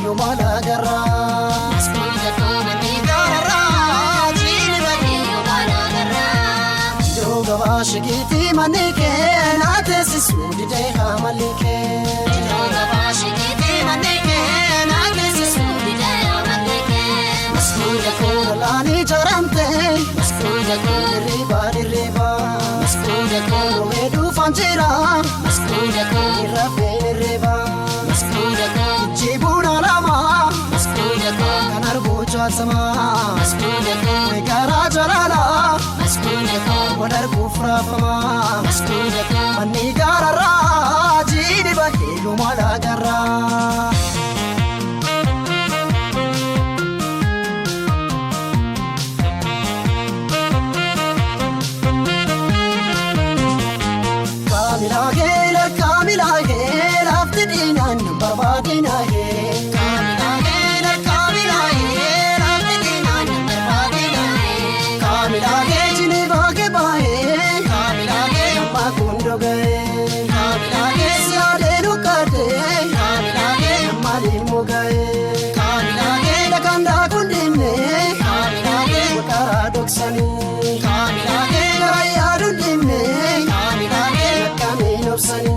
yooma laagarraa. Maskuuta koo manni gaararraa jiini bahee yooma laagarraa. Yeroo gabaa shikiitii manni kee naa teessisuu didee haamalli kee. Yeroo gabaa shikiitii manni kee naa teessisuu didee haamalli kee. Maskuuta koo. Lolaanii jaramtee Maskuuta koo. dirriibaa dirriibaa. Maskuuta koo. Roobee dhuufaan jira Maskuuta koo. irra feene reebaa. Maskuuta koo. Jibuun alamaa Maskuuta koo. kan arguu jaatamaa. Maskuuta koo. Garaa jalaalaa Maskuuta koo. wal arguuf raafamaa. Maskuuta koo. Manni gaararraa jiini bahee yooma laagarraa. Kaamilaa keela kaamilaa keela lafti diinaan hin barbaadinaa hee. Kaamilaa keela kaamilaa keela lafti diinaan hin barbaadinaa hee. Kaamilaa kee jini baakee baay'ee. Kaamilaa kee ammaa kun dhoga'ee. Kaamilaa kee siyaadee dhukkatee. Kaamilaa kee maaliin moga'ee. Kaamilaa kee dhagaan daakuun dhiibnee. Kaamilaa kee waqaraa dhoksanii. Kaamilaa kee gara yaaduun dhiibnee. Kaamilaa kee akkamiin obsanii.